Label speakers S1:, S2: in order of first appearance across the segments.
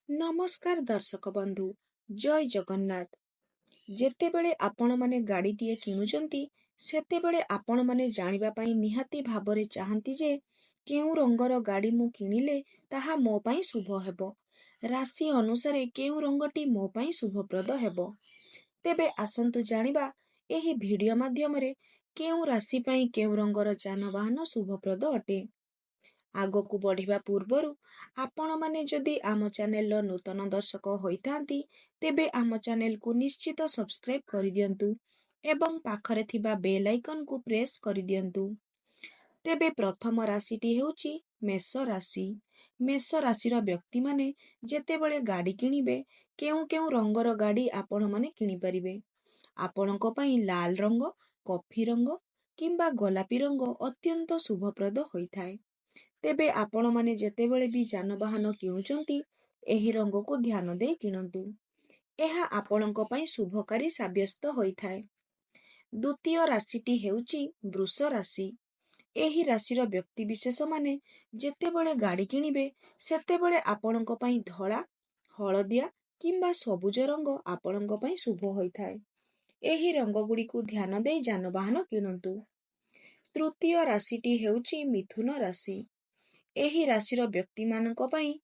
S1: ନମସ୍କାର ଦର୍ଶକ ବନ୍ଧୁ, ଜୟ ଜଗନ୍ନାଥ। ଯେତେବେଳେ ଆପଣମାନେ ଗାଡ଼ିଟିଏ କିଣୁଛନ୍ତି, ସେତେବେଳେ ଆପଣମାନେ ଜାଣିବା ପାଇଁ ନିହାତି ଭାବରେ ଚାହାନ୍ତି ଯେ କେଉଁ ରଙ୍ଗର ଗାଡ଼ି ମୁଁ କିଣିଲେ ତାହା ମୋ ପାଇଁ ଶୁଭ ହେବ, ରାଶି ଅନୁସାରେ କେଉଁ ରଙ୍ଗଟି ମୋ ପାଇଁ ଶୁଭପ୍ରଦ ହେବ। ତେବେ ଆସନ୍ତୁ ଜାଣିବା ଏହି ଭିଡ଼ିଓ ମାଧ୍ୟମରେ କେଉଁ ରାଶି ପାଇଁ କେଉଁ ରଙ୍ଗର ଯାନବାହନ ଶୁଭପ୍ରଦ ଅଟେ। ଆଗକୁ ବଢ଼ିବା ପୂର୍ବରୁ ଆପଣମାନେ ଯଦି ଆମ ଚ୍ୟାନେଲର ନୂତନ ଦର୍ଶକ ହୋଇଥାନ୍ତି, ତେବେ ଆମ ଚ୍ୟାନେଲକୁ ନିଶ୍ଚିତ ସବସ୍କ୍ରାଇବ୍ କରିଦିଅନ୍ତୁ ଏବଂ ପାଖରେ ଥିବା ବେଲ୍ ଆଇକନ୍କୁ ପ୍ରେସ୍ କରିଦିଅନ୍ତୁ। ତେବେ ପ୍ରଥମ ରାଶିଟି ହେଉଛି ମେଷ ରାଶି। ମେଷ ରାଶିର ବ୍ୟକ୍ତିମାନେ ଯେତେବେଳେ ଗାଡ଼ି କିଣିବେ, କେଉଁ କେଉଁ ରଙ୍ଗର ଗାଡ଼ି ଆପଣମାନେ କିଣିପାରିବେ? ଆପଣଙ୍କ ପାଇଁ ଲାଲ ରଙ୍ଗ, କଫି ରଙ୍ଗ କିମ୍ବା ଗୋଲାପୀ ରଙ୍ଗ ଅତ୍ୟନ୍ତ ଶୁଭପ୍ରଦ ହୋଇଥାଏ। ତେବେ ଆପଣମାନେ ଯେତେବେଳେ ବି ଯାନବାହନ କିଣୁଛନ୍ତି, ଏହି ରଙ୍ଗକୁ ଧ୍ୟାନ ଦେଇ କିଣନ୍ତୁ। ଏହା ଆପଣଙ୍କ ପାଇଁ ଶୁଭକାରୀ ସାବ୍ୟସ୍ତ ହୋଇଥାଏ। ଦ୍ୱିତୀୟ ରାଶିଟି ହେଉଛି ବୃଷ ରାଶି। ଏହି ରାଶିର ବ୍ୟକ୍ତିବିଶେଷମାନେ ଯେତେବେଳେ ଗାଡ଼ି କିଣିବେ, ସେତେବେଳେ ଆପଣଙ୍କ ପାଇଁ ଧଳା, ହଳଦିଆ କିମ୍ବା ସବୁଜ ରଙ୍ଗ ଆପଣଙ୍କ ପାଇଁ ଶୁଭ ହୋଇଥାଏ। ଏହି ରଙ୍ଗଗୁଡ଼ିକୁ ଧ୍ୟାନ ଦେଇ ଯାନବାହନ କିଣନ୍ତୁ। ତୃତୀୟ ରାଶିଟି ହେଉଛି ମିଥୁନ ରାଶି। ଏହି ରାଶିର ବ୍ୟକ୍ତିମାନଙ୍କ ପାଇଁ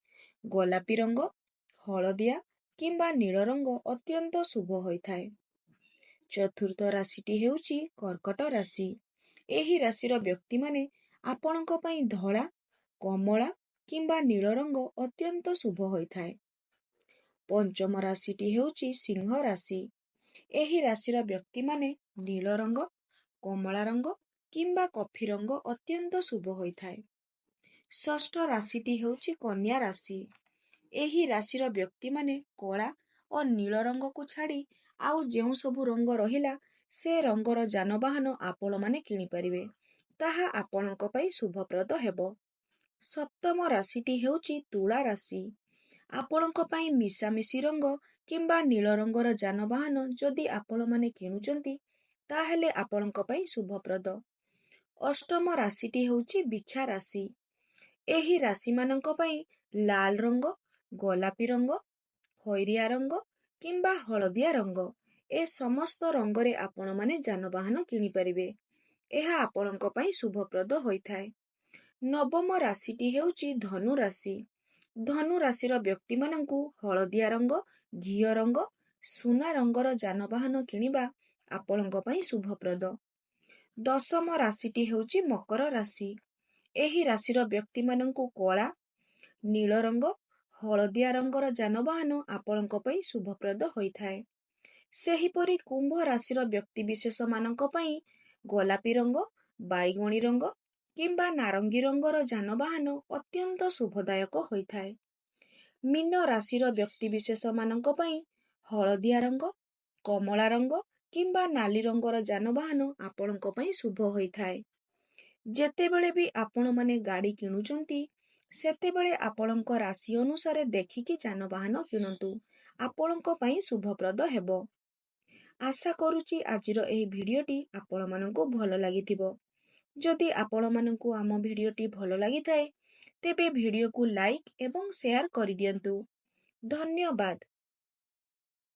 S1: ଗୋଲାପୀ ରଙ୍ଗ, ହଳଦିଆ କିମ୍ବା ନୀଳ ରଙ୍ଗ ଅତ୍ୟନ୍ତ ଶୁଭ ହୋଇଥାଏ। ଚତୁର୍ଥ ରାଶିଟି ହେଉଛି କର୍କଟ ରାଶି। ଏହି ରାଶିର ବ୍ୟକ୍ତିମାନେ, ଆପଣଙ୍କ ପାଇଁ ଧଳା, କମଳା କିମ୍ବା ନୀଳ ରଙ୍ଗ ଅତ୍ୟନ୍ତ ଶୁଭ ହୋଇଥାଏ। ପଞ୍ଚମ ରାଶିଟି ହେଉଛି ସିଂହ ରାଶି। ଏହି ରାଶିର ବ୍ୟକ୍ତିମାନେ ନୀଳ ରଙ୍ଗ, କମଳା ରଙ୍ଗ କିମ୍ବା କଫି ରଙ୍ଗ ଅତ୍ୟନ୍ତ ଶୁଭ ହୋଇଥାଏ। ଷଷ୍ଠ ରାଶିଟି ହେଉଛି କନ୍ୟା ରାଶି। ଏହି ରାଶିର ବ୍ୟକ୍ତିମାନେ କଳା ଓ ନୀଳ ରଙ୍ଗକୁ ଛାଡ଼ି ଆଉ ଯେଉଁ ସବୁ ରଙ୍ଗ ରହିଲା, ସେ ରଙ୍ଗର ଯାନବାହନ ଆପଣମାନେ କିଣିପାରିବେ। ତାହା ଆପଣଙ୍କ ପାଇଁ ଶୁଭପ୍ରଦ ହେବ। ସପ୍ତମ ରାଶିଟି ହେଉଛି ତୁଳା ରାଶି। ଆପଣଙ୍କ ପାଇଁ ମିଶାମିଶି ରଙ୍ଗ କିମ୍ବା ନୀଳ ରଙ୍ଗର ଯାନବାହନ ଯଦି ଆପଣମାନେ କିଣୁଛନ୍ତି, ତାହେଲେ ଆପଣଙ୍କ ପାଇଁ ଶୁଭପ୍ରଦ। ଅଷ୍ଟମ ରାଶିଟି ହେଉଛି ବିଛା ରାଶି। ଏହି ରାଶିମାନଙ୍କ ପାଇଁ ଲାଲ ରଙ୍ଗ, ଗୋଲାପୀ ରଙ୍ଗ, ଖଇରିଆ ରଙ୍ଗ କିମ୍ବା ହଳଦିଆ ରଙ୍ଗ, ଏ ସମସ୍ତ ରଙ୍ଗରେ ଆପଣମାନେ ଯାନବାହନ କିଣିପାରିବେ। ଏହା ଆପଣଙ୍କ ପାଇଁ ଶୁଭପ୍ରଦ ହୋଇଥାଏ। ନବମ ରାଶିଟି ହେଉଛି ଧନୁ ରାଶି। ଧନୁ ରାଶିର ବ୍ୟକ୍ତିମାନଙ୍କୁ ହଳଦିଆ ରଙ୍ଗ, ଘିଅ ରଙ୍ଗ, ସୁନା ରଙ୍ଗର ଯାନବାହନ କିଣିବା ଆପଣଙ୍କ ପାଇଁ ଶୁଭପ୍ରଦ। ଦଶମ ରାଶିଟି ହେଉଛି ମକର ରାଶି। ଏହି ରାଶିର ବ୍ୟକ୍ତିମାନଙ୍କୁ କଳା, ନୀଳ ରଙ୍ଗ, ହଳଦିଆ ରଙ୍ଗର ଯାନବାହନ ଆପଣଙ୍କ ପାଇଁ ଶୁଭପ୍ରଦ ହୋଇଥାଏ। ସେହିପରି କୁମ୍ଭ ରାଶିର ବ୍ୟକ୍ତିବିଶେଷମାନଙ୍କ ପାଇଁ ଗୋଲାପୀ ରଙ୍ଗ, ବାଇଗଣୀ ରଙ୍ଗ କିମ୍ବା ନାରଙ୍ଗୀ ରଙ୍ଗର ଯାନବାହନ ଅତ୍ୟନ୍ତ ଶୁଭଦାୟକ ହୋଇଥାଏ। ମୀନ ରାଶିର ବ୍ୟକ୍ତିବିଶେଷମାନଙ୍କ ପାଇଁ ହଳଦିଆ ରଙ୍ଗ, କମଳା ରଙ୍ଗ କିମ୍ବା ନାଲି ରଙ୍ଗର ଯାନବାହନ ଆପଣଙ୍କ ପାଇଁ ଶୁଭ ହୋଇଥାଏ। ଯେତେବେଳେ ବି ଆପଣମାନେ ଗାଡ଼ି କିଣୁଛନ୍ତି, ସେତେବେଳେ ଆପଣଙ୍କ ରାଶି ଅନୁସାରେ ଦେଖିକି ଯାନବାହନ କିଣନ୍ତୁ। ଆପଣଙ୍କ ପାଇଁ ଶୁଭପ୍ରଦ ହେବ। ଆଶା କରୁଛି ଆଜିର ଏହି ଭିଡ଼ିଓଟି ଆପଣମାନଙ୍କୁ ଭଲ ଲାଗିଥିବ। ଯଦି ଆପଣମାନଙ୍କୁ ଆମ ଭିଡ଼ିଓଟି ଭଲ ଲାଗିଥାଏ, ତେବେ ଭିଡ଼ିଓକୁ ଲାଇକ୍ ଏବଂ ସେୟାର କରିଦିଅନ୍ତୁ। ଧନ୍ୟବାଦ।